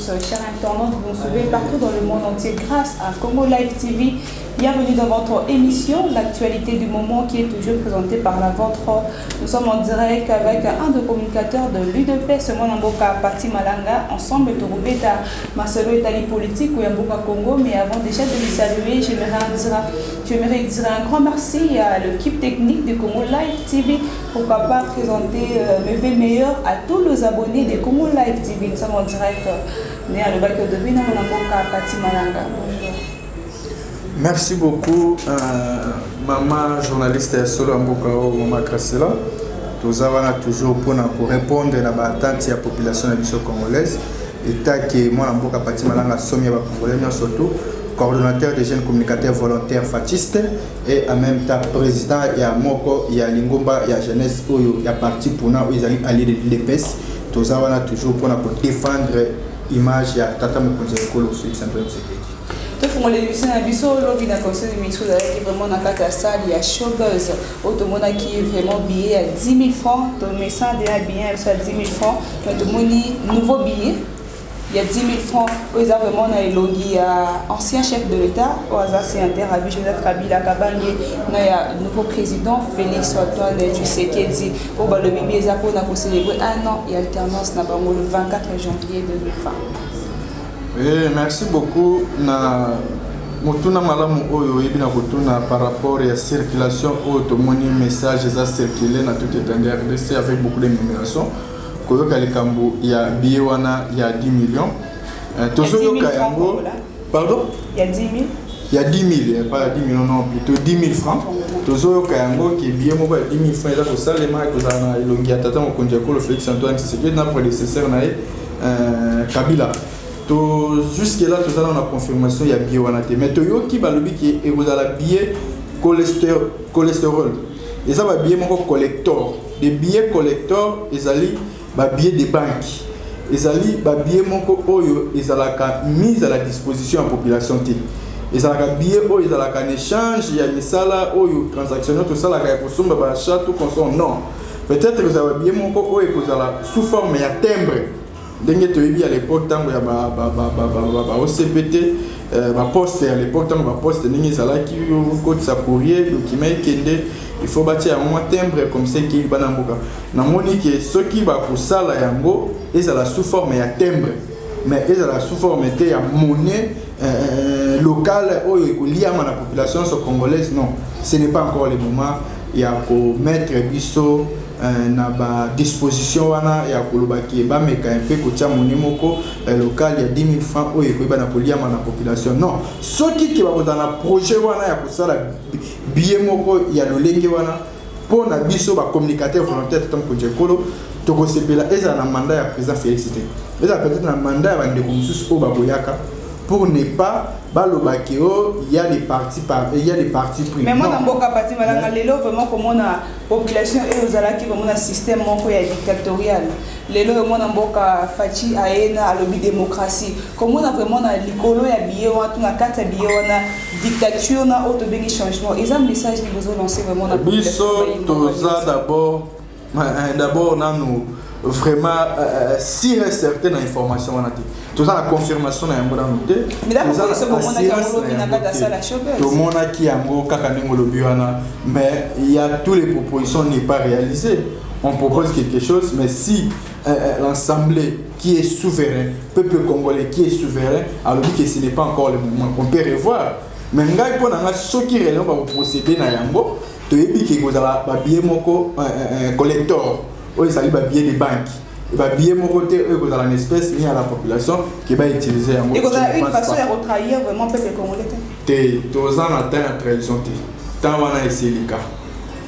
tous, chers internautes, vous nous suivez partout dans le monde entier grâce à Congo Live TV. Bienvenue dans votre émission, l'actualité du moment qui est toujours présentée par la vôtre. Nous sommes en direct avec un des communicateurs de l'UDPS, mwana mboka Pati Malanga, ensemble tokobeta masolo etali politique ya mboka Congo. Mais avant déjà de les saluer, j'aimerais dire un grand merci à l'équipe technique de Congo Live TV. Pourquoi pas présenter mes vœux meilleurs à tous les abonnés de Congo Live TV. Nous sommes en direct. Né à l'Obaki de Bina, mwana mboka Pati Malanga. Bonjour. Merci beaucoup, maman journaliste ya solo ya mboka oyo, mama Gracela. Toza wana toujours mpona korépondre na baattente ya population na biso congolaise. Etake mwana mboka Pati Malanga, somi ya bacongolais nyonso, tout coordonnateur des jeunes communicateurs volontaires fatshistes et en même temps président ya moko ya lingomba ya jeunesse oyo ya parti mpona oyo ezali allié de l'UDPS. Toza wana toujours mpona kodéfendre image ya tata mokonzi ya ekolo Félix Antoine Tshisekedi. Tofongola émission na biso. Lobi na conseil de ministre ozalaki vraiment na kati ya salle ya Showbuzz oyo tomonaki vraiment billet ya 10 000 francs. Tomesa deya billet na biso ya 10 000 francs, mais tomoni nouveau billet ya 10 000 francs oyo eza vraiment na elongi ya ancien chef de l'État oyo aza sénateur à vie, Joseph Kabila Kabange, na ya nouveau président Félix Antoine Tshisekedi, oyo balobi bi eza mpona kocélébrer un an ya alternance na bango le 24 janvier 2020. Oui, merci beaucoup na motuna malamu oyo oyebi na kotuna par rapport ya circulation oyo tomoni message eza circule na toute étendue ya RDC avec beaucoup de murmuration, koyoka likambo ya billet wana ya 10 millions. Tozoyoka yango, pardon? Ya 10 000. Ya 10 000, pas ya 10 millions, non, plutôt 10 000 francs. Tozoyoka yango ke billet moko ya 10 000 francs eza kosalema, ekozala na elongi ya tata mokonzi ya ekolo Félix Antoine Tshisekedi na prédécesseur na ye Kabila. To jusque là toza na confirmation ya billet wana te, mais toyoki balobi ke ekozala billet cholestérol. Eza babillet moko collector, des billets collector. Ezali babillet de banque, ezali babillet moko oyo ezalaka mise à la disposition ya population te. Ezalaka billet oyo ezalaka na échange ya misala oyo transactionnel tosalaka ya kosomba baachat tout consort. Non, peut-être ezala babillet moko oyo ekozala sous forme ya timbre, ndenge toyebi à l'époque ntango ya ba OCP te, baposte ya l'époque, ntango baposte ndenge ezalaki, okotisa courrier, document ekende, il faut batia yango mwa timbre comme ça ekei bana mboka. Namoni ke soki bakosala yango, ezala sous forme ya timbre, mais ezala sous forme te ya monnaie locale oyo ekoliama na population nyonso congolaise. Non, ce n'est pas encore le moment ya komettre biso na badisposition wana ya koloba ke bameka mpe kotia monnaie moko locale ya 10 000 francs oyo ekoyeba na koliama na population. Non, soki ke bakozala na projet wana ya kosala billet moko ya lolenge wana, mpo na biso bacommunicateur volontaire tata mokonzi ekolo, tokosepela ezala na mandat ya président Félix te, ezala peut-être na mandat ya bandeko mosusu oyo bakoyaka, pour ne pas balobaki o il y a des partis par il y a des partis pris. Mais mwana mboka Pati Malanga, lelo vraiment komona population oyo ozalaki vraiment na système moko ya dictatorial, lelo oyo mwana mboka Fatshi aye na alobi démocratie, komona vraiment na likolo ya billet wana to na kati ya billet wana dictature na oyo tobengi changement, eza message nini bozolancer vraiment na biso? Toza d'abord nanu vraiment sûr et certain na information wana te. Toza na confirmation na yango nanu te. Tomonaki yango kaka ndenge olobi wana, mais il y a toutes les propositions n'est pas réalisées. On propose quelque chose, mais si l'Assemblée qui est souverain, peuple congolais qui est souverain, alobi que ce n'est pas encore le moment, on peut revoir. Mais ngai, mpo na ngai, soki réellement bakoprocéder na yango, toyebi ke kozala babillet moko collector oyo ezali babillet de banque, babillet moko te oyo ekozala na espèce ni à la population ke bautiliser yango. Ekozala une façon ya kotrahir vraiment peuple congolais te? Te, toza na temps ya trahison te. Temps wana eselika.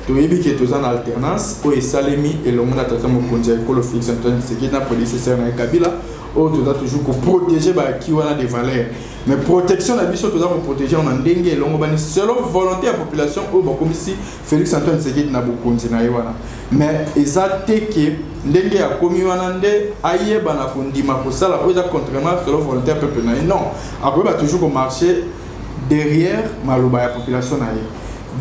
Toyebi ke toza na alternance oyo esalemi elongo na tata mokonzi ya ekolo Félix Antoine Tshisekedi na prédécesseur na ye Kabila, oyo toza toujours koprotéger baacquis wana de valeur. Mais protection na biso, toza koprotéger na ndenge elongo bani selon volonté ya population oyo bakomisi Félix Antoine Tshisekedi na bokonzi na ye wana. Mais eza te ke ndenge akomi wana nde ayeba na kondima kosala oyo eza contrairement selon volonté ya peuple na ye. Non, akoyeba toujours komarcher derrière maloba ya population na ye.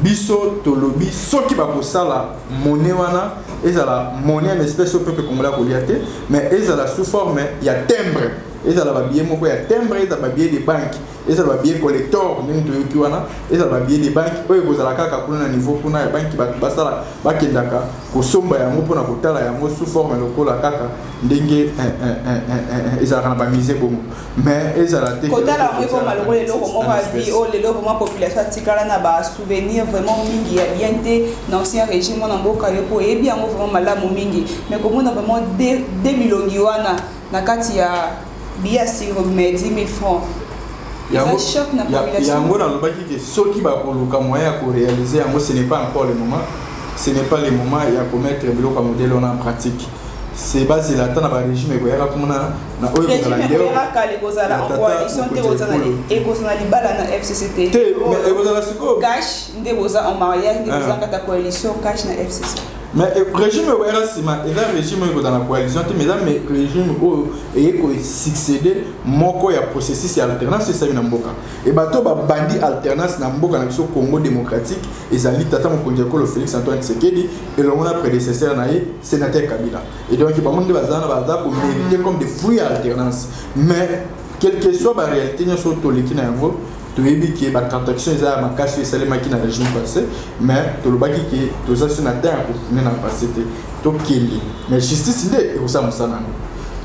Biso tolobi soki bakosala monnaie wana, ezala monnaie en espèce oyo peuple congolais akolia te, mais ezala sous forme ya timbre. Ezala babillet moko ya timbre, ezala babillet de banque, ezala babillet collector ndenge toyoki wana, ezala babillet de banque oyo ekozala kaka kuna na niveau kuna ya banque, bato basala bakendaka kosomba yango mpona kotala yango sous forme lokola kaka ndenge ezalaka na bamusée bongo, mais ezala te. Kotala yango ekoma lokola eloko moko ya vie oyo lelo vraiment population atikala na basouvenir vraiment mingi ya bien te na ancien régime. Mwana mboka, yo mpo oyebi yango vraiment malamu mingi, mais komona vraiment de bilongi wana na kati ya billet sur mais 10 000 francs, eza choc na population. Yango nalobaki ke soki bakoluka moyen ya koréaliser yango, ce n'est pas encore le moment, ce n'est pas le moment ya komettre biloko ya modèle wana en pratique. C'est bazela ata na barégime ekoyaka kuna na oyo. Ekozala ekozala en coalition te, ekozala libala na FCC te. Te, ekozala sikoyo. CACH nde boza en mariage, nde boza kata coalition CACH na FCC. Mais régime oyo ekoyaka nsima eza régime oyo ekozala na coalition te, mais eza régime oyo eye kosuccéder moko ya processus ya alternance esali na mboka. E bato babandi alternance na mboka na biso Congo démocratique ezali tata mokonzi ya ekolo Félix Antoine Tshisekedi elongo na prédécesseur na ye, sénateur Kabila. Et donc bango nde baza na baza komériter comme des fruits ya alternance. Mais quelle que soit baréalité nyonso oyo toleki na yango, toyebi ke batransaction eza ya makasi oyo esalemaki na régime passé, mais tolobaki ke toza so na temps ya kofouiner na passé te, tokende. Mais justice nde ekosala mosala yango.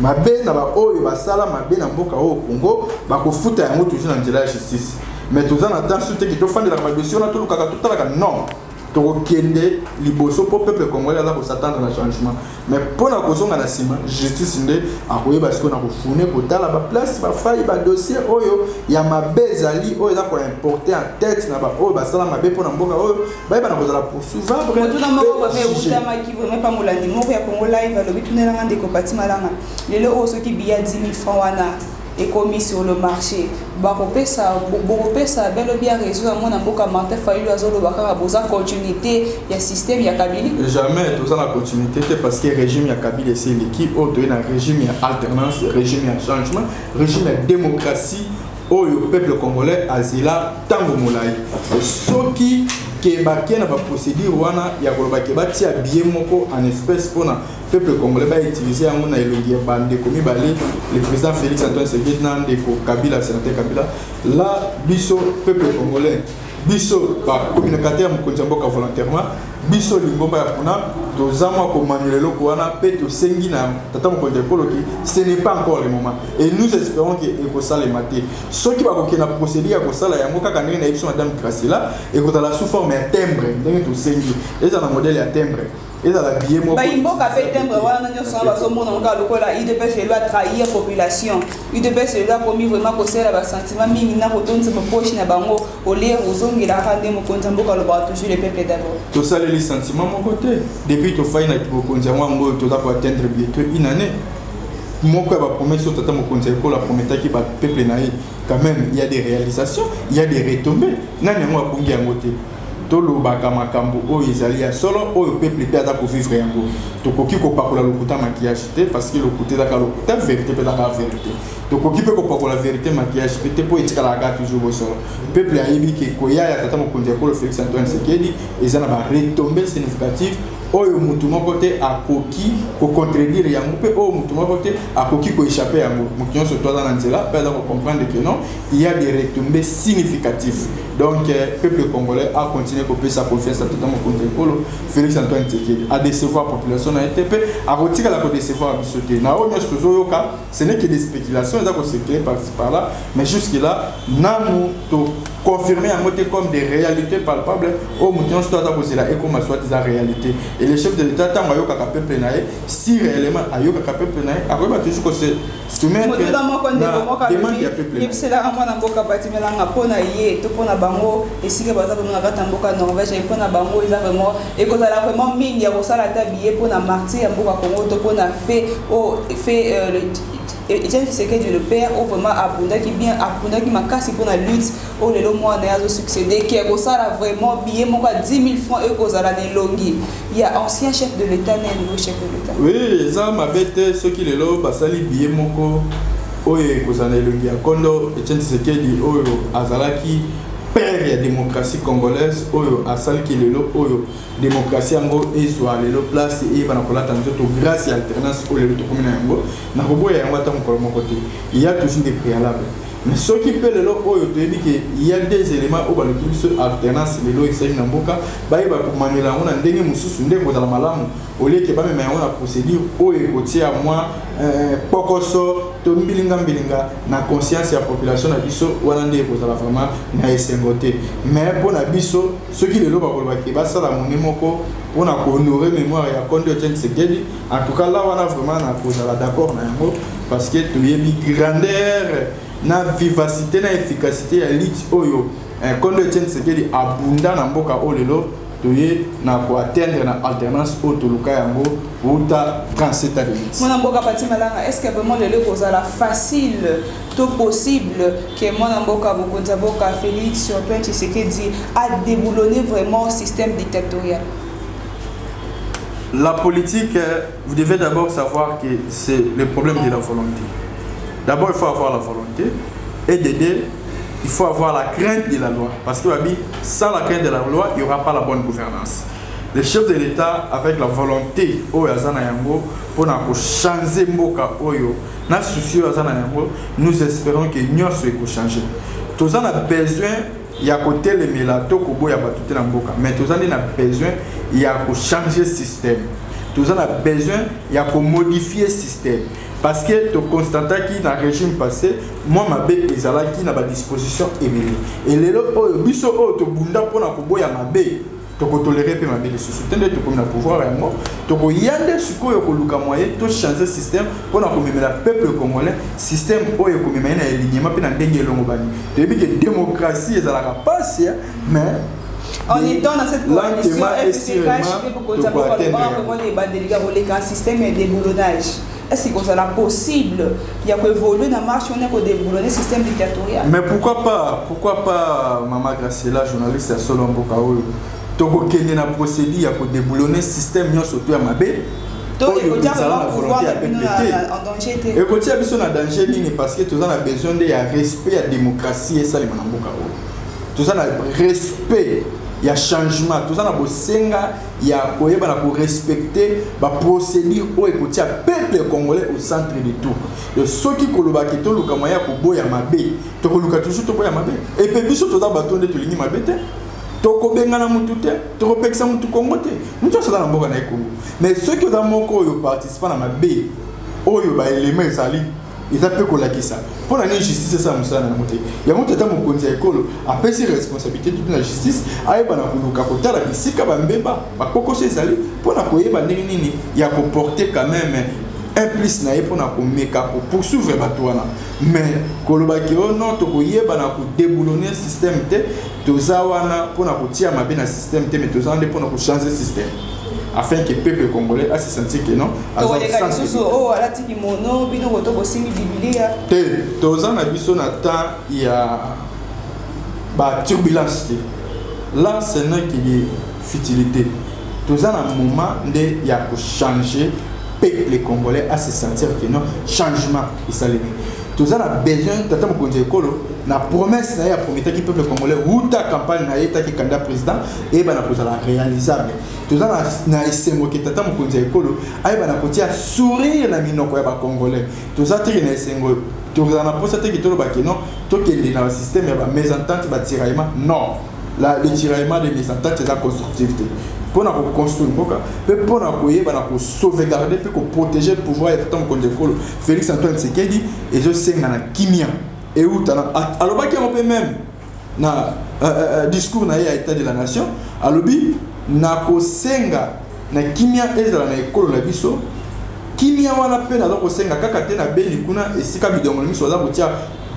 Mabe na baoyo basala mabe na mboka oyo Congo, bakofuta yango toujours na nzela ya justice. Mais toza na temps su te ke tofandelaka badossier wana, tolukaka, totalaka. Non, tokokende liboso mpo peuple congolais aza kos'attendre na changement. Mais mpo na kozonga na nsima, justice nde akoyeba sikoyo na kofouiner, kotala baplace, bafaille, badossier oyo ya mabe ezali, oyo eza koimporter en tête na baoyo basala mabe mpo na mboka oyo, bayeba na kozala poursuivable. Motuna moko vraiment eutamaki vraiment pa molandi moko ya Congo Live, alobi: tunelanga ndeko Pati Malanga, lelo oyo soki billet 10 000 francs wana ekomi sur le marché, bakopesa, bokopesa belo bia réseau ya mwana mboka Martin Fayulu azoloba kaka boza continuité ya système ya Kabila? Jamais toza na continuité te, parce que régime ya Kabila esi eleki. Oyo toye na régime ya alternance, régime ya changement, régime ya démocratie oyo peuple congolais azela ntango molai. Soki ke bakie na baprocédure wana ya koloba ke batia billet moko en espèce mpona peuple congolais bautiliser yango na elongi ya bandeko mibale, le président Félix Antoine Tshisekedi na ndeko Kabila, sénateur Kabila, la biso peuple congolais, biso bacommunicateur ya mokonzi ya mboka volontairement, biso lingomba ya kuna, toza mwa komaniola eloko wana mpe tosengi na tata mokonzi ya ekolo ke ce n'est pas encore le moment et nous espérons ke ekosalema te. Soki bakokende na procédure ya kosala yango, kaka ndenge nayebi biso madame Gracela, ekozala sous forme ya timbre ndenge tosengi, ezala na modèle ya timbre, ezala billet moko. Bayimboka mpe timbre wana nyonso wana bazomona kaka lokola UDPS lelo atrahir population, UDPS lelo akomi vraiment kosalela basentiment mingi na kotondisa bapoche na bango olie ozongelaka nde mokonzi ya mboka alobaka toujours le peuple d'abord. Tosaleli sentiment moko te. Depuis tofai na bokonzi yango, yango oyo toza koatteindre bientôt une année, moko ya bapromesse oyo tata mokonzi ya ekolo aprometaki bapeuple na ye, quand même il y a des réalisations, il y a des retombées. Nani yango abungi yango te? Tolobaka makambo oyo ezali ya solo, oyo peuple mpe aza kovivre yango. Tokoki kopakola lokuta maquillage te, parce que lokuta ezaka lokuta, vérité mpe ezaka vérité. Tokoki mpe kopakola vérité maquillage mpe te, mpo etikalaka kaka toujours bosolo. Peuple ayebi ke koya ya tata mokonzi ya ekolo Félix Antoine Tshisekedi eza na baretombées significative oyo mutu moko te akoki kocontredire yango, mpe oyo mutu moko te akoki koéchapper yango. Motu nyonso to aza na nzela mpe aza kocomprendre que non, il y a des retombées significatives. Donc peuple congolais a continué kopesa confiance à tata mokonzi ekolo Félix Antoine Tshisekedi. Adécevoir population na ye te, mpe akotikala kodécevoir biso te. Na oyo nyonso tozoyoka, ce n'est que des spéculations eza kocirculer par-ci par-là, mais jusque là nanu toconfirme yango te comme des réalités palpables oyo motu nyonso to aza kozela ekoma soit eza réalité. Et le chef de l'État, ntango ayokaka peuple na ye, si réellement ayokaka peuple na ye, akoyeba toujours kose soumettre na demande ya peuple. Yebiselaka mwana mboka batimelanga mpo na ye to mpo na bango esika baza vraiment na kati ya mboka Norvège, mpo na bango eza vraiment, ekozala vraiment mingi ya kosala ata billet mpo na martyr ya mboka Congo to mpo na fait Etienne Tshisekedi le père, oyo vraiment abundaki bien, abundaki makasi mpona lutte oyo lelo mwana ye azosuccéder, ke kosala vraiment billet moko ya 10 000 francs ekozala na elongi ya ancien chef de l'État na nouveau chef de l'État? Oui, eza mabe te soki lelo basali billet moko oyo ekozala na elongi ya kondo Etienne Tshisekedi oyo azalaki Père ya démocratie congolaise oyo asaliki lelo oyo démocratie yango ezwa lelo place, eyebana kolata nzoto grâce ya alternance oyo lelo tokomi na yango. Nakoboya yango ata mokolo moko te. Il y a toujours des préalables, mais soki mpe lelo oyo toyebi ke y a des éléments oyo baluki biso alternance lelo esali na mboka, bayeba komanela yango na ndenge mosusu nde kozala malamu, olieke bamema yango na procédure oyo ekotia mwa pokoso to mbilinga mbilinga na conscience ya population na biso. Wana nde ekozala vraiment na esengo te. Mais mpo na biso, soki lelo bakolobaki basala moni moko mpona kohonorer mémoire ya Kondo Etienne Tshisekedi, en tout cas là wana vraiment na kozala d'accord na yango, parce que toyebi grandeur na vivacité na efficacité ya lutte oyo Kondo Etienne Tshisekedi abunda na mboka oyo. Lelo toye na koatteindre na alternance oyo toluka yango wuta 37 ans de lutte. Mwana mboka Pati Malanga, est ce que vraiment lelo ekozala facile to possible ke mwana mboka, mokonzi ya mboka Félix Antoine Tshisekedi adéboulonner vraiment système dictatorial? La politique, vous devez d'abord savoir que c'est le problème de la volonté. D'abord, il faut avoir la volonté. Et d'aider, il faut avoir la crainte de la loi. Parce que sans la crainte de la loi, il n'y aura pas la bonne gouvernance. Le chef de l'État, avec la volonté, oyo aza na yango, pour changer mboka oyo, na souci oyo aza na yango, nous espérons que nyonso changer. Tous en a besoin ya kotelemela to koboya bato te na mboka, mais toza nde na besoin ya kochanger système, toza na besoin ya komodifier système, parce que toconstataki na régime passé mwa mabe ezalaki na badisposition ebele. Elelo oyo biso oyo tobunda mpona koboya mabe, tokotolérer mpe mabe lisusu te. Nde tokomi na pouvoir yango, tokoya nde sikoyo koluka moyen tochanger système mpona komemela peuple congolais système oyo ekomema ye na alignement mpe na ndenge elongo bani. Toyebi ke démocratie ezalaka pasi, mais en étant dans cette coalition FCC CACH, un système de déboulonnage, est-ce que c'est possible ya koévoluer na marche wana, kodéboulonner système dictatorial? Mais pourquoi pas, pourquoi pas, mama Graciela, journaliste ya solo mboka oyo. Tokokende na procédure ya kodéboulonner système nyonso to ya mabe. Ekotia biso na danger nini? Parce que toza na besoin nde ya respect ya démocratie esalema na mboka oyo. Toza na respect ya changement, toza na bosenga ya koyeba na korespecter baprocédure oyo ekotia peuple congolais au centre de tout. Soki kolobaki toluka moyen ya koboya mabe, tokoluka toujours toboya mabe. Epe biso toza bato nde tolingi mabe te. Tokobengana mutu te, tokopekisa mutu Kongo te. Mutu nyonso aza na mboka na ye Kongo. Mais soki oza moko oyo participa na mabe oyo, baelema ezali eza mpe kolakisa mpo na nini justice esala mosala na yango te. Yango tata mokonzi ya ekolo apesi responsabilité tutu na justice, ayeba na koluka kotala bisika bambeba bakokoso ezali, mpo na koyeba ndenge nini ya koporter quand même un plus na ye mpona komeka kopoursuivre bato wana. Mais kolobaki o non, tokoyeba na kodéboulonner système te. Toza wana mpona kotia mabe na système te, mais toza nde mpona kochanger système afin que peuple congolais a se sentir que non. Tokoleka lisusu oyo alati kimono, bino koto bosimbi Bibilia? Te, toza na biso na temps ya baturbulence te. Là, ce n'est que des futilité. Toza na moment nde ya kochanger, peuple congolais à se sentir que non, changement esalemi. Toza na besoin, tata mokonzi ya ekolo na promesse na ye aprometaki peuple congolais wuta campagne na ye etaki candidat président, eyeba na kozala réalisable. Toza na esengo ke tata mokonzi ya ekolo ayeba na kotia sourire na minoko ya bacongolais. Toza teke na esengo, tozala na mposa teke tolobake non, tokende na basystème ya bamésentente, batiraillement. Non, le tiraillement de mésentente eza constructive te mpona koconstruire mboka mpe mpona koyeba na kosauvegarder mpe koprotéger pouvoir ya tata mokonzi ekolo Félix Antoine Tshisekedi. Ezosenga na kimia euta na alobaki yango mpe même na discours na ye ya état de la nation. Alobi na kosenga na kimia ezala na ekolo na biso. Kimia wana mpe naza kosenga kaka te na Beni kuna, esika bidongo na miso baza kotia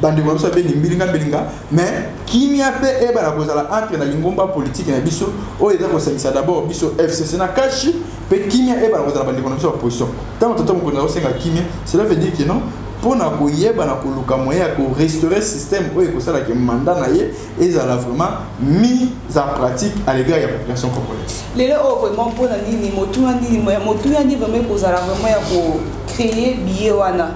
bandeko na biso ya Beni mbilinga mbilinga, mais kimia mpe eyebana kozala entre na lingomba politike na biso oyo eza kosangisa d'abord biso FCC na CACH, mpe kimia eyebana kozala bandeko na biso ya opposition. Ntango tata mokonzi akosenga kimia, cela veut dire que non, mpona koyeba na koluka moyen ya korestaurer système oyo ekosalaka mandat na ye ezala vraiment mise en pratique à l'égard ya population congolaise. Lelo oyo vraiment, mpona nini, motuya nini vraiment ekozala vraiment ya kocréer billet wana?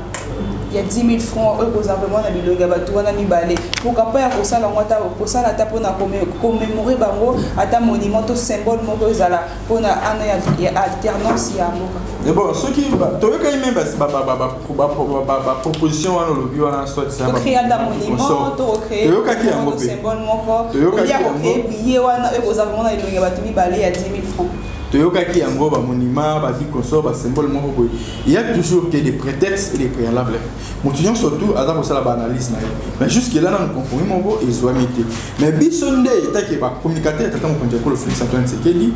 Ya 10 000 francs oyo kozala vraiment na bilongi ya bato wana mibale, pourquoi pas ya kosala yango, ata kosala ata mpona commémorer bango, ata monument to symbole moko ezala mpona ana ya alternance ya mboka? Mais bon, soki toyokaki même baproposition wana olobi wana, soit tocréer ata monument to recréer Toyokaki yango mpe. symbole moko olia kocréer billet wana oyo kozala vraiment na elongi ya bato mibale ya 10 000 francs. Toyokaki yango, bamonument, babiconso, basymbole moko boye. Il y a toujours que des prétextes et des préalables. Moto nyonso surtout aza kosala baanalyse na ye, mais jusque là nanu compromis moko ezwami te. Mais biso nde etake bacommunicateur ya tata mokonzi ya ekolo Félix Antoine Tshisekedi,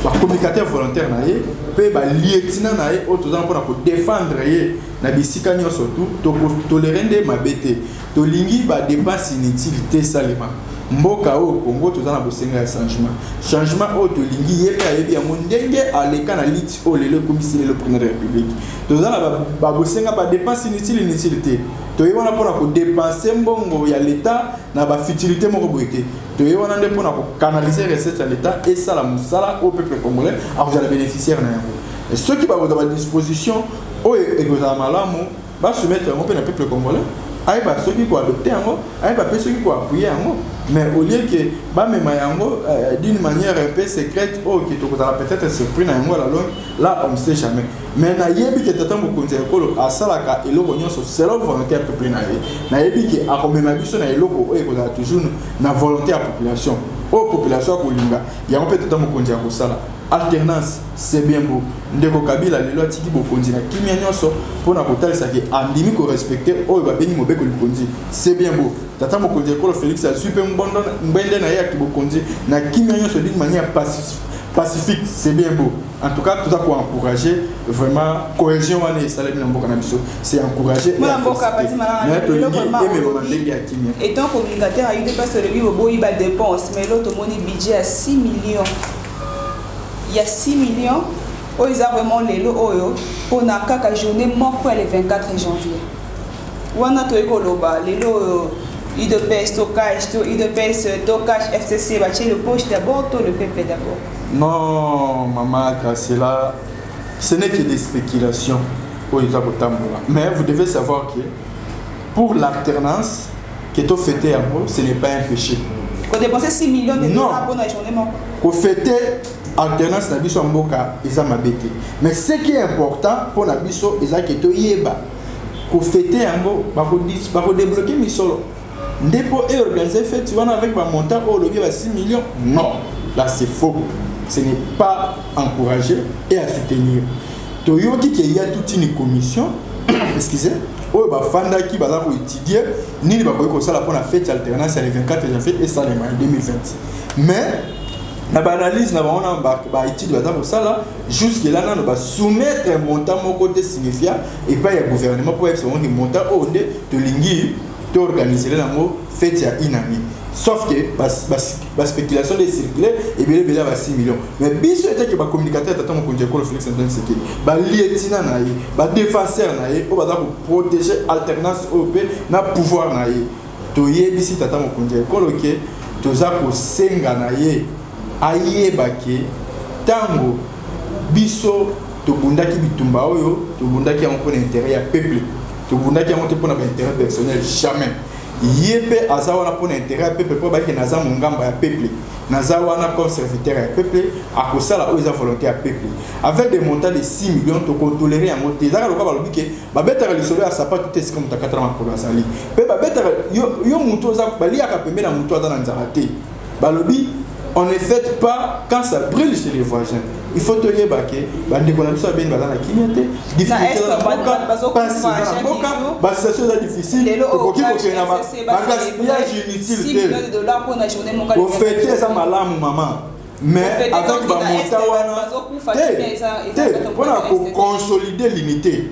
bacommunicateur volontaire na ye mpe balieutenant na ye oyo toza mpona kodéfendre ye na bisika nyonso, tu tokotolérer nde mabe te. Tolingi badépense inutile te esalema. Mboka oyo Congo, toza na bosenga ya changement. Changement oyo tolingi, ye mpe ayebi yango ndenge aleka na liti oyo lelo ekomisi lelo président de la République. Toza na babosenga badépense inutile te. Toye wana mpona kodépenser mbongo ya l'État na bafutilité moko boye te. Toye wana nde mpona kocanaliser recette ya l'État, esala mosala oyo peuple congolais akozala bénéficiaire na yango. Soki bakozwa badisposition oyo ekozala malamu, basoumettre yango mpe na peuple congolais, ayeba soki koadopter yango, ayeba mpe soki koappuyer yango. Mais au lieu ke bamema yango d'une manière un peu secrète oyo ke tokozala peut-être surpris na yango à la longue, là on ne sait jamais. Mais nayebi ke tata mokonzi ya ekolo asalaka eloko nyonso selon volonté ya peuple na ye. Nayebi ke akomema biso na eloko oyo ekozala toujours na volonté ya population, oyo population akolinga yango mpe tata mokonzi ya kosala. Alternance, c'est bien beau. Ndeko Kabila lelo atiki bokonzi na kimia nyonso mpona kotalisa ke andimi korespecter oyo babengi mobeko likonzi. C'est bien beau. Tata mokonzi ekolo Félix azwi mpe ngbende na ye ya bokonzi na kimia nyonso, d'une manière pacifique. C'est bien beau. En tout cas, toza koencourager vraiment cohésion wana esalemi na mboka na biso. C'est encourager, mais tolingi ememama ndenge ya kimia. Étant communicateur ya UDPS, olobi boboyi badépense, mais lelo tomoni budget ya 6 millions, ya 6 millions oyo eza vraiment lelo oyo mpona kaka journée moko ya le 24 janvier wana. Toyei koloba lelo oyo, UDPS to CACH to UDPS to CACH FCC, batie le poche d'abord to le peuple d'abord? Non, mama Graciela, ce n'est que des spéculations oyo eza kotambola. Mais vous devez savoir que pour l'alternance que tofêter yango, ce n'est pas un péché. Kodépenser 6 millions de dollars mpona journée moko? Kofêter alternance na biso ya mboka eza mabe te, mais ce qui est important mpona biso eza ke toyeba kofêter yango, bakodébloquer misolo nde mpo eorganiser fête wana avec bamontant oyo olobi ba 6 millions. Non, là c'est faux, ce n'est pas encouragé et à soutenir. Toyoki ke ya toute une commission, excusez, oyo bafandaki, baza koétudier nini bakoki kosala mpona fête alternance ya le 24 janvier esalema ya 2020. Mais na baanalyse na bango, na baétude baza kosala, jusque là nano basoumettre montant moko te signifiant epai ya gouvernement mpo bayebisa bango ke montant oyo nde tolingi toorganiser yango fête ya une année. Sauf que baspéculation nde circule ebele ebele ya ba 6 millions. Mais biso etake bacommunicateur ya tata mokonzi ya ekolo Félix Antoine Tshisekedi, balieutenant na ye, badéfenseur na ye oyo baza koprotéger alternance oyo mpe na pouvoir na ye, toyebisi tata mokonzi ya ekolo ke toza kosenga na ye ayeba ke ntango biso tobundaki bitumba oyo, tobundaki yango mpona intérêt ya peuple, tobundaki yango te mpona baintérêt personnel, jamais. Ye mpe aza wana mpona intérêt ya peuple, mpo bayeke naza mongamba ya peuple, naza wana comme serviteur ya peuple, akosala oyo eza volonté ya peuple. Avec des montants de 6 millions, tokotolérer yango te. Ezaka lokola balobi ke babetaka lisolo ya sapatu te esika moto akatala makolo azali, mpe babetaka yo motu oza baliaka pembe na motu aza na nzala te. Balobi on ne fête pas quand ça brûle chez les voisins. Il faut toyeba ke bandeko na biso babeni baza na kimia te, difficulté eza na mboka, pasi eza na mboka, basituation eza difficile. Tokoki kokende na bagaspillage inutile te. Kofêter eza malamu, mama, mais avec bamontant wana te te. Mpona koconsolider l'unité,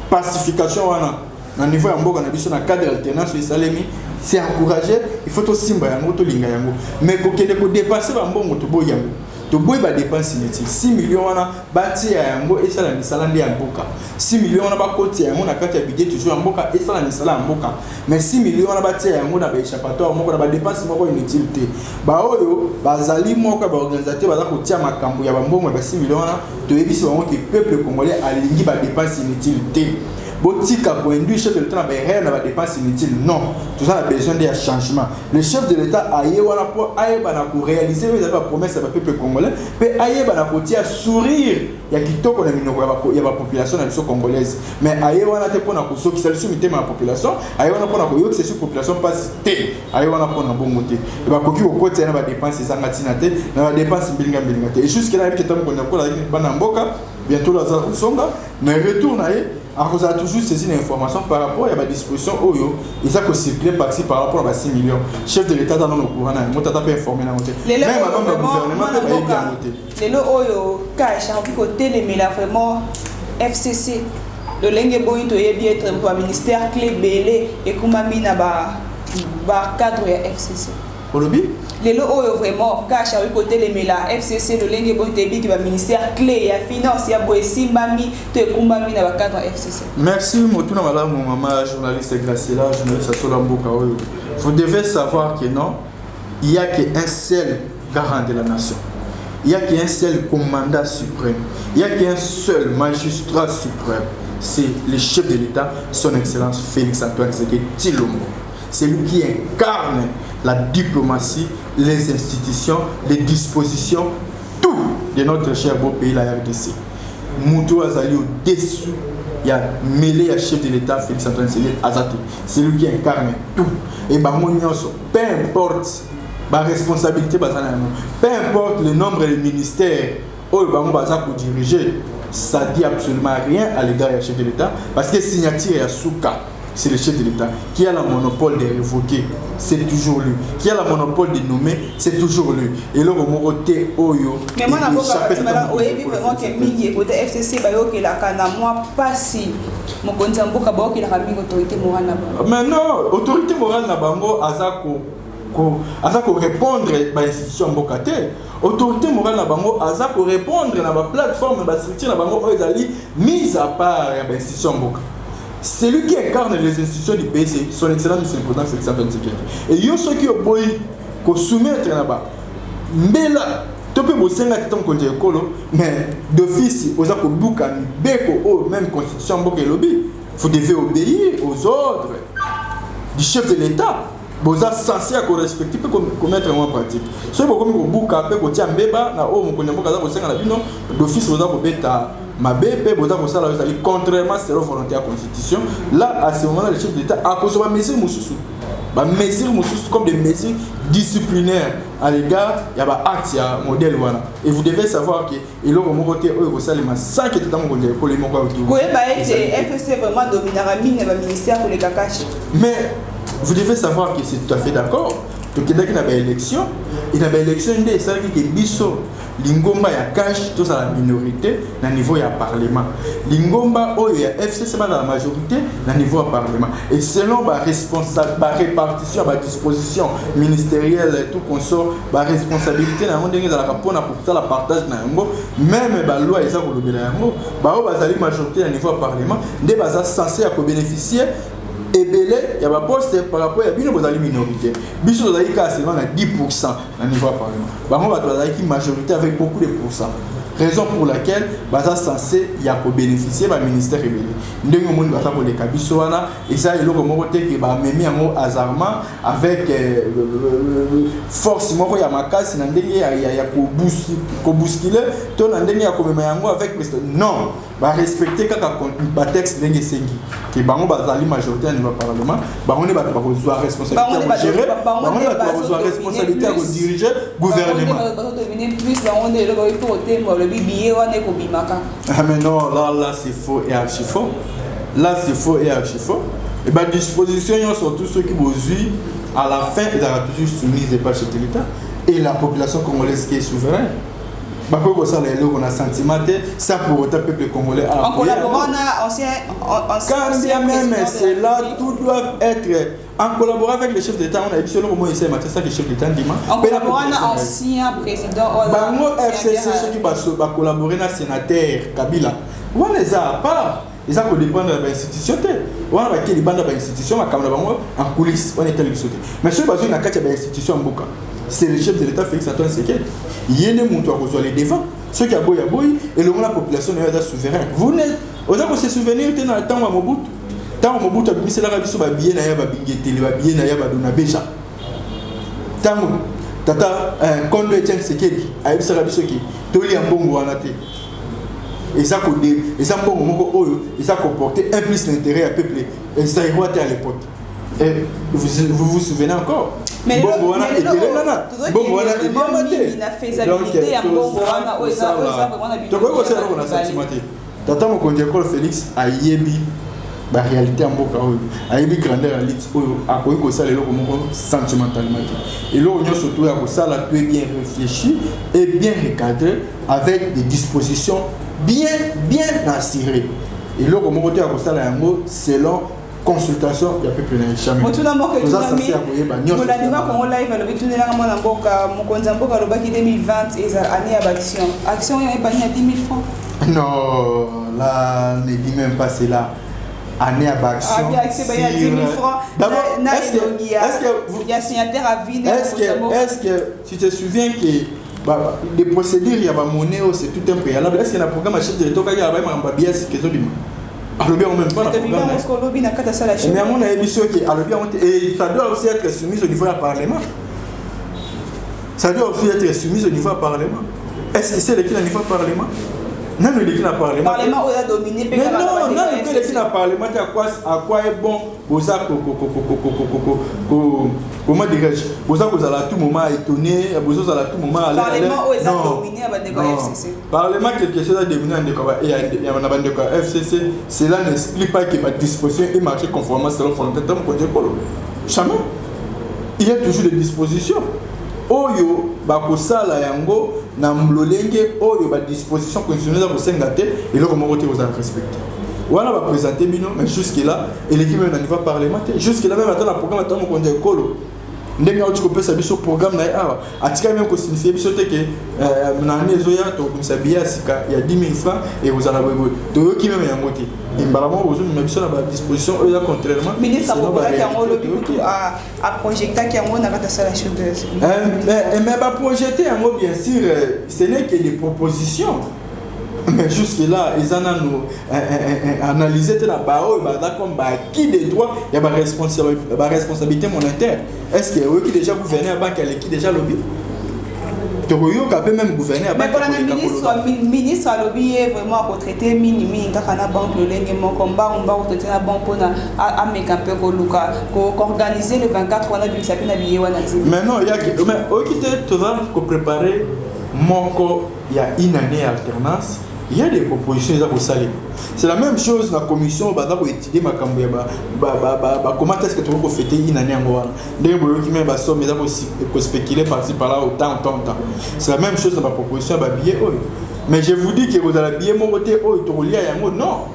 pacification wana na niveau ya mboka na biso na cadre alternance esalemi, c'est encouragé. Il faut tosimba yango, tolinga yango, mais kokende kodépenser bambongo, toboyi yango, toboyi badépense inutile. 6 millions wana, batia yango esala misala nde ya mboka. 6 millions wana, bakotia yango na kati ya budget toujours ya mboka, esala misala ya mboka. Mais 6 millions wana, batia yango na baéchappatoire moko, na badépense moko inutile te. Baoyo bazali moko ya baorganisateur baza kotia makambo ya bambongo ya ba 6 millions wana, toyebisi bango ke peuple congolais alingi badépense inutile te. Botika koinduire chef de l'État na baerreur, na badépense inutile. Non, toza na besoin de ya changement. Le chef de l'État aye wana mpo ayeba na koréaliser oyo ezali bapromesse ya bapeuple congolais, mpe ayeba na kotia sourire ya kitoko na minoko ya bapopulation na biso congolaise. Mais aye wana te mpona kozokisa biso mitema ya population, aye wana mpona koyokisa biso population mpasi te, aye wana mpona bongo te. Bakoki kokotisa na badépense ezanga ntina te, na badépense mbilinga mbilinga te. Et jusque là, yebi ke mokonzi ya kola azalaki bana mboka, bientôt aza kozonga, mais retour na ye, akozala toujours saisi na information par rapport ya badisposition oyo eza kocircule par-ci par rapport na ba 6 millions. Chef de l'État aza nano courant na yango, tata mpe informé nango te, même bamembre ya gouvernement mpe bayebi yango te. Lelo oyo CACH akoki kotelemela vraiment FCC lolenge boyi? Toyebi ete baministère clé ebele ekumami na bacadre ya FCC. Olobi? Lelo oyo vraiment CACH akoki kotelemela FCC lolenge boyi? Toyebiki baministère clé ya finance ya boye esimbami to ekumbami na bacadre ya FCC. Merci, motuna malamu, mama journaliste Graciela, journaliste asola mboka oyo. Vous devez savoir que non, il y a qu'un seul garant de la nation, il y a qu'un seul commandant suprême, il y a qu'un seul magistrat suprême, c'est le chef de l'État, Son Excellence Félix Antoine Tshisekedi Tshilombo. C'est lui qui incarne la diplomatie, les institutions, les dispositions, tout de notre cher beau pays, la RDC. Moto azali au-dessus ya mêlé ya chef de l'État Félix Antoine Tshisekedi aza te. C'est lui qui incarne tout. Et bango nyonso, peu importe ba responsabilité baza na yango, peu importe le nombre de ministères oyo bango baza kodiriger, ça dit absolument rien à l'égard ya chef de l'État, parce que signature ya suka, c'est le chef de l'État. Qui a le monopole de révoquer, c'est toujours lui. Qui a le monopole de nommer, c'est toujours lui. Et là, moko te oyo. Mais mwana mboka, oyebi vraiment ke mingi ekota FCC bayokelaka na mwa pasi mokonzi ya mboka, bayokelaka mingi autorité morale na bango. Mais non, autorité morale na bango aza korépondre bainstitution ya mboka te. Autorité morale na bango aza korépondre na baplateforme, bastructure na bango oyo ezali mise à part ya bainstitution ya mboka. Celui qui incarne les institutions du pays, c'est Son Excellence Monsieur le Président Félix Antoine Tshisekedi. Et yo soki oboyi kosoumettre na ba mbela to mpe bosenga te mokonzi ya ekolo, mais d'office oza kobuka mibeko oyo même constitution ya mboka elobi. Vous devez obéir aux ordres du chef de l'État. Boza censé ya korespecte mpe komettre yango en pratique. Soki bokomi kobuka mpe kotia mbeba na oyo mokonzi ya mboka aza kosenga na bino, d'office boza kobeta mabe mpe boza kosala oyo ezali contrairement selon volonté ya constitution. Là, à ce moment là, le chef de l'État akozwa bamesure mosusu, bamesure mosusu comme des mesures disciplinaires à l'égard ya baacte ya modèle wana. Et vous devez savoir que eloko moko te oyo ekosalema sans que tata mokonzi ya ekolo moko. Koyeba ete FCC vraiment dominaka mingi na baministère koleka CACH. Mais vous devez savoir que c'est tout à fait d'accord. Tokendaki na baélection, e na baélection nde esalaki ke biso lingomba ya CACH tozala minorité na niveau ya parlement, lingomba oyo ya FCC bazala majorité na niveau ya parlement. Et selon barépartition ya badisposition ministérielle, tout consort, baresponsabilité na yango ndenge ezalaka mpona kosala partage na yango, même baloi eza kolobela yango, baoyo bazali majorité na niveau ya parlement nde baza censé ya kobénéficie ebele ya baposte par rapport ya bino bozali minorité. Biso tozalaki kaka seulement na 10 na niveau ya parlement, bango bato bazalaki majorité avec beaucoup de pourcent, raison pour laquelle baza censé ya kobénéficie baministère ebele. Ndenge omoni baza koleka biso wana, eza eloko moko te ke bamemi yango hasardement avec force moko ya makasi na ndenge ya kobousculer to na ndenge ya komema yango avec. Non, barespecte kaka batexte ndenge esengi ke bango bazali majorité ya niveau ya parlement, bango nde bato bakozwa responsabilité ya kogérer, bango nde bato bakozwa responsabilité ya kodirige gouvernement. Plus bango nde eloko il faut kotemba, olobi billet wana ekobima kaka. Ah mais non, là là c'est faux et archi faux. Là, c'est faux et archi faux. Et badisposition nyonso, tout ceux qui bozwi à la fin, ezalaka toujours soumise epa chef de l'État et la population congolaise qui est souveraine. Bakoki kosala eloko na sentiment te sans pour autant peuple congolais. En collaborant na ancien Quand bien même c'est là, tout doit être en collaborant avec le chef d'État. On a dit eloko moko esalema te sans que chef d'État ndima. En collaborant na ancien président. Bango FCC soki bacollabore na sénateur Kabila, wana eza à part, eza kodépendre na bainstitution te. Wana bakei libanda bainstitution, makambo na bango en coulisse wana etali biso te. Mais soki bazwi na kati ya bainstitution ya mboka, c'est le chef de l'État Félix Antoine Tshisekedi, ye nde moto akozwa le devant. Soki aboyi, aboyi elongo na population na yo aza souverain. Vous ne oza kose souvenir te na ntango ya Mobutu? Ntango Mobutu abimiselaka biso babillet na ye, babingetele babillet na ye, badona beja. Ntango tata Kondo Etienne Tshisekedi ayebisaka biso ke tolia mbongo wana te, eza kode, eza mbongo moko oyo eza comporter un plus l'intérêt ya peuple zaïrois te à l'époque. Et vous vous, vous souvenez encore? Mbongo wana etelengana, mbongo wana eliama te. Donc tokoki kosala eloko na sentiment te. Tata mokonzi ekolo Félix ayebi baréalité ya mboka oyo, ayebi grandeur ya lutte oyo. Akoki kosala eloko moko sentimentalement te. Eloko nyonso to ya kosala to est bien réfléchi et bien recadré, avec des dispositions bien bien assurées. Eloko moko te ya kosala yango selon consultation ya peuple na ye, jamais. Motuna moko. Toza censé ya koyeba nyonso. Molandi wa Congo Live alobi: tunelanga mwana mboka, mokonzi ya mboka alobaki 2020 eza année ya baaction. Action oyo ebandi na 10 000 francs? Non, là, ne dis même pas cela. Année à action. Ah, bien, action, bah, il y a 10 000 francs. D'abord, est-ce que vous, il y a signataire à vie. Est-ce que tu te souviens que bah, des procédures, il y a ba monnaie, oh, c'est tout un préalable. Est-ce qu'il y a un programme à chef de l'État qui a un biais qui est alobi yango même pas na programme? Olobi na kati asala. Mais yango nayebi soki alobi yango te. Et ça doit aussi être soumis au niveau ya parlement, ça doit aussi être soumis au niveau ya parlement. Est-ce que c'est eleki na niveau ya parlement? Nano eleki na parlement. Parlement oyo adomine mpe. Mais non, nano mpe eleki na parlement te. À quoi est bon boza, comment dirais-je, boza kozala à tout moment étonné, bozozala à tout moment? Parlement oyo eza dominé ya bandeko ya FCC. Parlement, quelque chose a dominé na bandeko ya FCC, cela n'explique pas que badisposition ait marché conformément selon fondamental mokonzi ekolo. Jamais. Il y a toujours des dispositions oyo bakosala yango na lolenge oyo badisposition constitutionnelle eza kosenga te. Eloko moko te kozala respecté wana baprésente bino. Mais jusque là eleki même na niveau parlement te. Jusque là, même ata na programme, ata mokonzi ya ekolo, ndenge auti kopesa biso programme na ye awa, atikali même kosignifie biso te ke na année ezoya tokobimisa billet ya sika ya 10 000 francs, ekozala boyeboye. Toyoki même yango te. Mbala moko bozomema biso na badisposition oyo eza contrairement. Ministre aproposaki yango, olobi kutu aprojetaki yango na kati asala showbuzz. Mais baprojete yango, bien sûr, ce n'est que des propositions, mais jusque là eza nanu analyse te na baoyo baza comme baacquis de droit ya baresponsabilité monétaire. Est ce que oyoki déjà gouverneur ya banque aleki déjà lobi? Tokoyoka mpe même gouverneur ya banque. Ministre alobi ye vraiment akotraite mingimingi kaka na banque, lolenge moko mbangu mbangu traite na banque mpona ameka mpe koluka koorganiser le 24 wana, bimisa mpe na billet wana ti. Mais non, yaki, mais oyoki te, toza kopréparer moko ya une année ya alternance. Il y a des propositions eza kosalema. C'est la même chose na commission baza koétudie makambo ya comment est-ce que tokoki kofêter une année yango wana. Ndenge boyoki même basomme eza kospéculer par-ci par-là, autant, autant, autant. C'est la même chose na baproposition ya babillet oyo. Mais je vous dis ke kozala billet moko te oyo tokolia yango, non.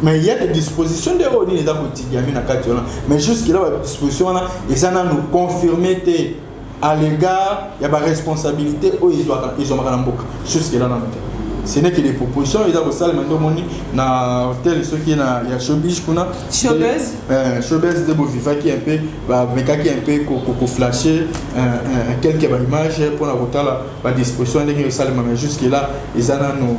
Mais il y a des dispositions nde oyo nini eza kotidiami na kati wana. Mais jusque là badisposition wana eza nanu confirmé te à l'égard ya baresponsabilité oyo ezwamaka na mboka. Jusque là nanu te. Ce n'est que des propositions eza kosalema. Nde omoni na hotel soki na ya Showbiz kuna. Showbuzz. Showbuzz nde bovivaki un peu, bamekaki un peu koflasher quelques baimage mpona kotala badisposition ndenge esalema. Mais jusque là eza nano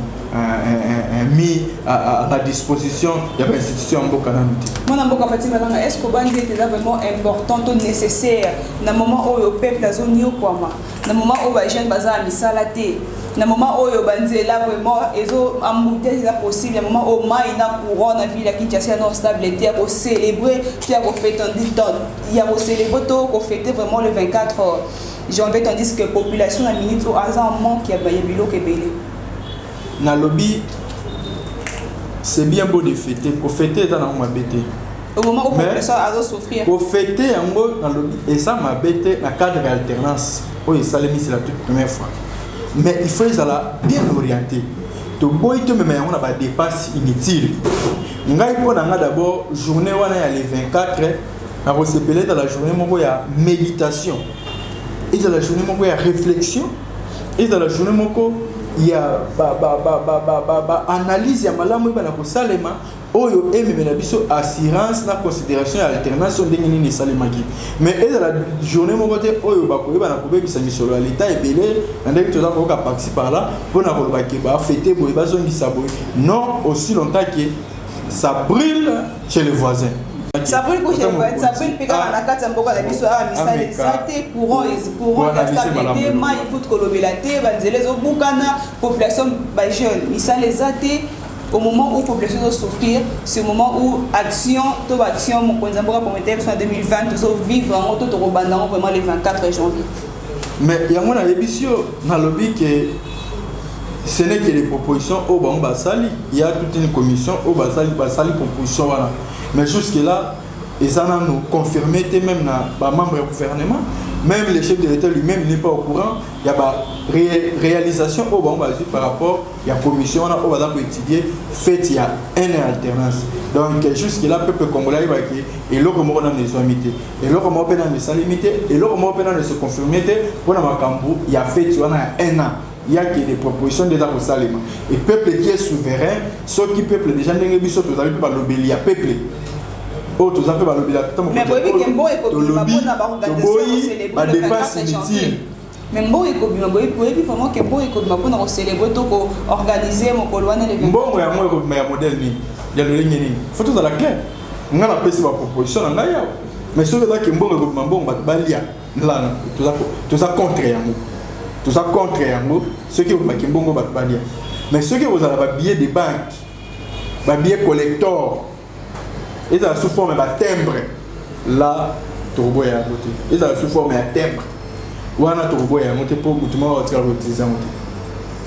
mis à la disposition ya bainstitution ya mboka nanu te. Mwana mboka Fatima Langa, est ce que obandi ete eza vraiment important to nécessaire na moment oyo peuple azoniokwama, na moment oyo bajeune baza na misala te, na moment oyo banzela vraiment ezo embouteillage eza possible, na moment oyo mai na courant na ville ya Kinshasa ya non stable te, ya kocélébrer to ya kofêter, ya kocélébrer to kofêter vraiment le 24 janvier, tandis que population na minute oyo aza en manque ya biloko ebele? Nalobi, c'est bien beau de fêter. Kofêter eza nango mabe te. Au moment où population azosouffrir. Kofêter yango, nalobi, eza mabe te na cadre ya alternance oyo esalemi, c'est la toute première fois. Mais il faut ezala bien orienté. Toboyi tomema yango na badépense inutile. Ngai, mpo na nga, d'abord journée wana ya le 24, nakosepela ezala journée moko ya méditation, ezala journée moko ya réflexion, ezala journée moko ya baanalyse ya malamu eyebana kosalema, oyo ememela biso assurance na considération ya alternance oyo ndenge nini esalemaki. Mais ezala journée moko te oyo bakoyeba na kobebisa misolo ya leta ebele na ndenge toza koyoka par-ci par-là mpona koloba ke bafêter boye, bazongisa boye. Non, aussi longtemps ke Ça brûle chez les voisins. Ça brûle chez les voisins, ça brûle mpe kaka na kati ya mboka na biso awa. Misala eza te, courant courant te, mai ekuti kolobela te, banzela ezobukana, population, bajeune, misala eza te. Au moment où population ezosouffrir, ce moment où action to baaction mokonzi ya mboka promettait biso na 2020, tozovivre yango to tokobanda yango vraiment le 24 janvier? Mais yango nayebisi yo, nalobi ke ce n'est que les propositions oyo bango basali. Il y a toute une commission oyo basali proposition wana, mais jusque là eza nano confirmé te. Même na bamembre ya gouvernement, même le chef de l'État lui-même n'est pas au courant ya baréalisation oyo bango bazwi par rapport ya commission wana oyo baza koétudier fête ya un alternance. Donc jusque là, peuple congolais ayebaki eloko moko nano ezwami te, eloko moko mpe nano esalemi te, eloko moko mpe nano ese confirme te mpona makambo ya fête wana ya un an. Yaki des propositions nde eza kosalema. Et peuple qui est souverain, soki peuple déjà, ndenge biso tozali mpe balobeli ya peuple oyo, toza mpe balobeli ya Tolobi, badépense inutile. Mais mbongo ekobima, boyebi vraiment ke mbongo ekobima mpona kocélébrer to koorganiser mokolo wana le Mbongo yango ekobima ya modèle nini, ya lolenge nini? Faut tozala clair. Ngai napesi baproposition na ngai awa, mais soki ezaki mbongo ekobima, mbongo bato balia lana, toza contre yango, toza contre yango. Soki ekobimaki mbongo bato balia, mais soki ekozala babillet de banque, babillet collector, ezala sous forme ya batimbre, là tokoboya yango te. Ezala sous forme ya timbre wana, tokoboya yango te, mpo motu moko akotikala koutiliser yango te.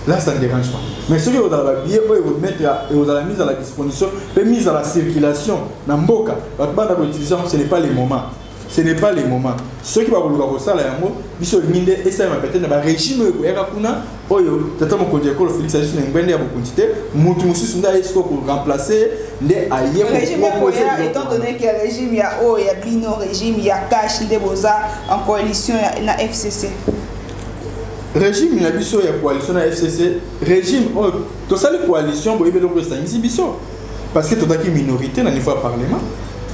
Là, ça ne dérange pas. Mais soki ekozala babillet oyo ekomettre, ekozala mise à la disposition mpe mise à la circulation na mboka, bato banda koutiliser yango, ce n'est pas le moment, ce n'est pas le moment. Soki bakoluka kosala yango, biso olingi nde esalema peut-être na barégime oyo ekoyaka kuna, oyo tata mokonzi ya ekolo Félix ayesu na ngwende ya bokonzi te, mutu mosusu nde aye sikoyo koremplace, nde aye koproposer. Étant donné que régime ya oyo ya bino, régime ya CACH, nde boza en coalition na FCC. Régime na biso ya coalition na FCC, régime oyo tosali coalition, boyebi eloko esangisi biso, parce que tozalaki minorité na niveau ya parlement,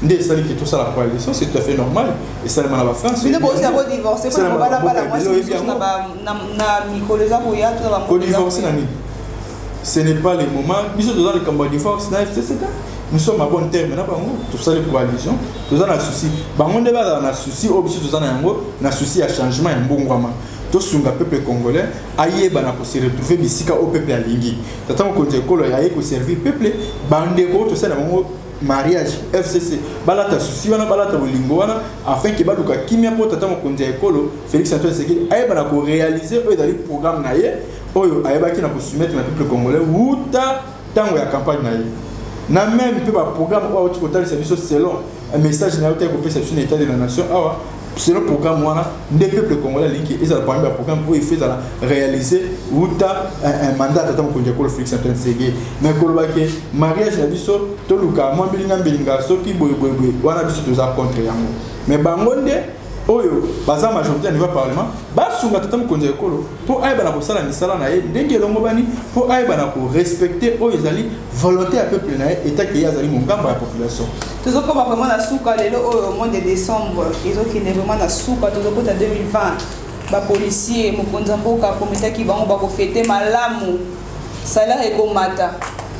nde esaliki tosala coalition. C'est tout à fait normal, esalema na bafrance. Bino bosi bodivorce mpona kobalabala mwasi mosusu na mikolo eza koya to na Kodivorce na nini? Ce n'est pas le moment. Biso toza likambo ya divorce na FCC te. Nous sommes à bon terme na bango, tosali coalition. Toza na souci, bango nde bazala na souci oyo biso toza na yango, na souci ya changement ya mbongwama, tosunga peuple congolais ayeba na kose retrouver bisika oyo peuple alingi. Tata mokonzi ekolo aye koservir peuple. Bandeko oyo tosali na bango mariage FCC, balata souci wana, balata bolingo wana, afin ke baluka kimia, mpo tata mokonzi ya ekolo Félix Antoine Tshisekedi ayeba na koréaliser oyo ezali programme na ye, oyo ayebaki na kosoumettre na peuple congolais wuta ntango ya campagne na ye, na même mpe baprogramme oyo auti kotalisa biso selon message na ye otaki kopesa biso na état de la nation awa. Selon programme wana nde peuple congolais alingi ezala parmi baprogramme oyo il faut ezala réalisé wuta un mandat tata mokonzi ya ekolo Félix Antoine Tshisekedi. Mais koloba ke mariage na biso toluka mwa mbilinga mbilinga, soki boye boye boye wana, biso toza contre yango. Mais bango nde oyo baza majorité na niveau ya parlement, basunga tata mokonzi ya ekolo mpo ayeba na kosala misala na ye ndenge elongo bani, mpo ayeba na korespecter oyo ezali volonté ya peuple na ye, etake ye azali mongambo ya population. Tozokoma vraiment na suka. Lelo oyo mois de décembre ezokende vraiment na suka, tozokota 2020. Bapolicier, mokonzi ya mboka akomisaki bango bakofêter malamu, salaire ekomata,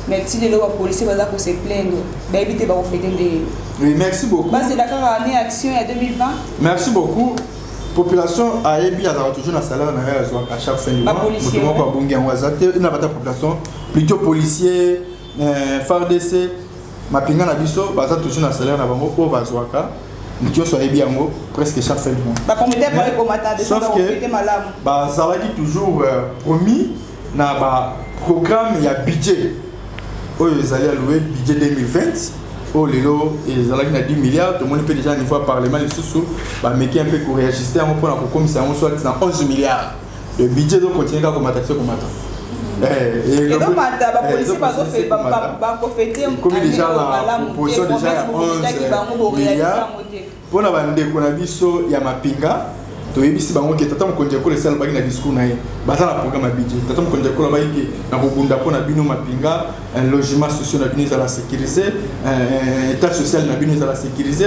mais ti lelo bapolicier baza kose plaindre, bayebi te bakofêter ndenge. Oui, merci beaucoup. Bazela kaka année action ya 2020. Merci beaucoup. Population ayebi, azalaka toujours na salaire na ye, azwaka chaque fin du mois. Moto moko abongi yango aza te na bata population, plutôt policier, FARDC, mapinga na biso, baza toujours na salaire na bango oyo bazwaka. Moto nyonso ayebi yango, presque chaque fin du mois. Sauf que bazalaki toujours promis na baprogramme ya budget oyo ezali alloué, budget 2020 oyo lelo ezalaki na 10 milliards. Tomoni mpe déjà niveau ya parlement lisusu bameki un peu koréajuster yango mpona kokomisa yango soit na 11 milliards. Le budget ezocontinue kaka komata se komata. Edomata, bapolicier bakofêter. Komi déjà na proposition déjà ya 11 milliards mpona bandeko na biso ya mapinga. Toyebisi bango ke tata mokonzi ya ekolo esi alobaki na discours na ye, baza na programme ya budget. Tata mokonzi ya ekolo alobaki ke nakobunda mpo na bino mapinga, logement sociaux na bino ezala sécurisé, état social na bino ezala sécurisé,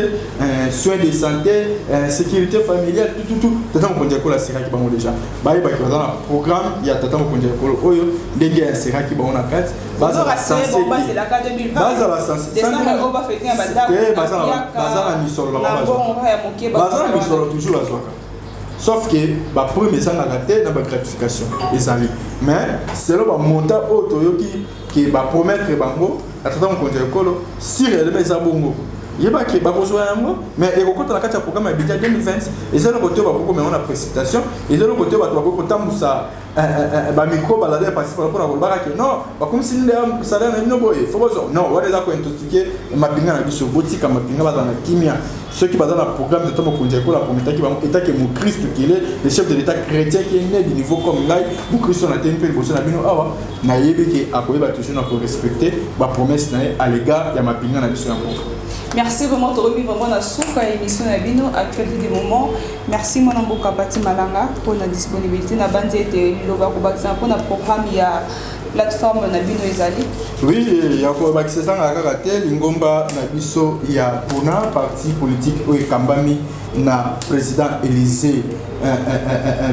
soins de santé, sécurité familiale, tout, tout, tout. Tata mokonzi ya ekolo aseraki bango déjà, bayebaki baza na programme ya tata mokonzi ya ekolo oyo ndenge aseraki bango na kati. Bazala censé baza na misolo na bango, baza na misolo toujours bazwaka, sauf que baprime ezangaka te na bagratification ezali. Mais selon bamontant oyo toyoki ke bapromettre bango na tata mokonzi ya ekolo, si réellement eza bongo, yebaki bakozwa yango, mais ekokota na kati ya programme ya budget 2020. Eza eloko te bakoki komema na précipitation, eza eloko te bato bakoki kotambusa bamicro baladeur principal mpona kolobaka ke non, bakomisi nde salaire na bino boye, fo bozwa. Non, wana eza kointoxiquer mapinga na biso. Botika mapinga baza na kimia. Soki baza na programme, tata mokonzi ya ekolo aprometaki bango, etake mokristu qu'il est, le chef de l'État chrétien qui est né du niveau comme ngai mokristo na te mpe liboso na bino awa, nayebi ke akoyeba toujours na korespecter bapromesse na ye à l'égard ya mapinga na biso ya mboka. Merci vraiment, tokomi vraiment na suka ya émission na bino, Actualité du moment. Merci mwana mboka Pati Malanga mpona disponibilité na bandi ete liloba kobakisa mpona programme ya plateforme na bino ezali? Oui, ya kobakisa ezangaka kaka te. Lingomba na biso ya Puna, parti politique oyo ekambami na président Élysée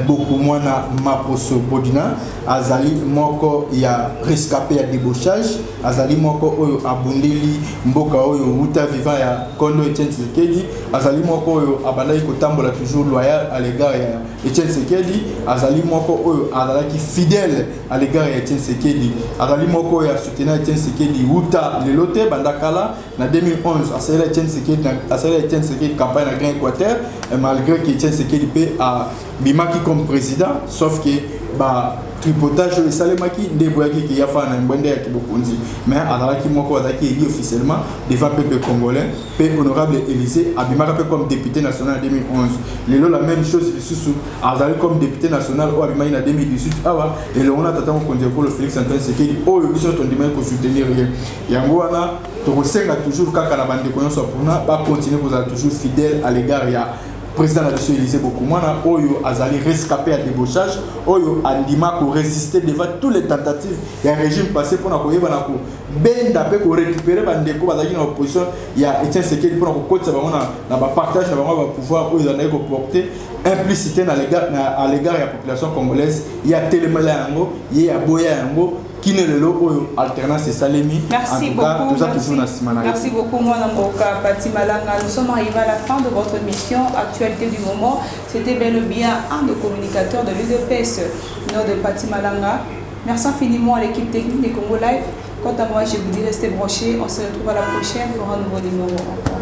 Bokumwana Maposo Bodina, azali moko ya rescapé ya débauchage, azali moko oyo abundeli mboka oyo wuta vivant ya kondo Etienne Tshisekedi, azali moko oyo abandaki kotambola toujours loyal à l'égard ya Etienne Tshisekedi, azali moko oyo azalaki fidèle à l'égard ya Etienne Tshisekedi, azali moko oyo asoutenir Etienne Tshisekedi wuta lelo te, banda kala. Na 2011 asalela Etienne Tshisekedi, asalela Etienne Tshisekedi campagne na Grand Équateur, malgré que Etienne Tshisekedi mpe abimaki comme président, sauf que ba tripotage oyo esalemaki nde eboyaki ke ya fana na ngwende ya kibokonzi. Mais azalaki moko azalaki élu officiellement devant peuple congolais. Mpe honorable Élysée abimaka mpe comme député national na 2011. Lelo la même chose lisusu, azali comme député national oyo abimaki na 2018 awa elongo na tata mokonzi ekolo Félix Antoine Tshisekedi, oyo biso tondimaki kosoutenir ye. Yango wana tokosenga toujours kaka na bandeko nyonso mpona bacontinue kozala toujours fidèle à l'égard ya président na biso Élysée Bokumwana, oyo azali rescapé ya débauchage, oyo andima korésister devant toutes les tentatives ya régime passé mpona koyeba na kobenda mpe korécupérer bandeko bazalaki na opposition ya Etienne Tshisekedi, mpona kokotisa bango na bapartage na bango ya bapouvoir oyo ezalaki koporter implicité na à l'égard ya population congolaise. Ye atelemela yango, ye aboya yango kino lelo oyo alternance esalemi. Merci beaucoup. Toza toujours na nsima na. Merci beaucoup mwana mboka Pati Malanga. Nous sommes arrivés à la fin de votre émission Actualité du moment. C'était bel et bien un des communicateurs de l'UDPS, nom de Pati Malanga. Merci infiniment à l'équipe technique de Congo Live. Quant à moi, je vous dis restez branchés. On se retrouve à la prochaine pour un nouveau numéro. Au revoir.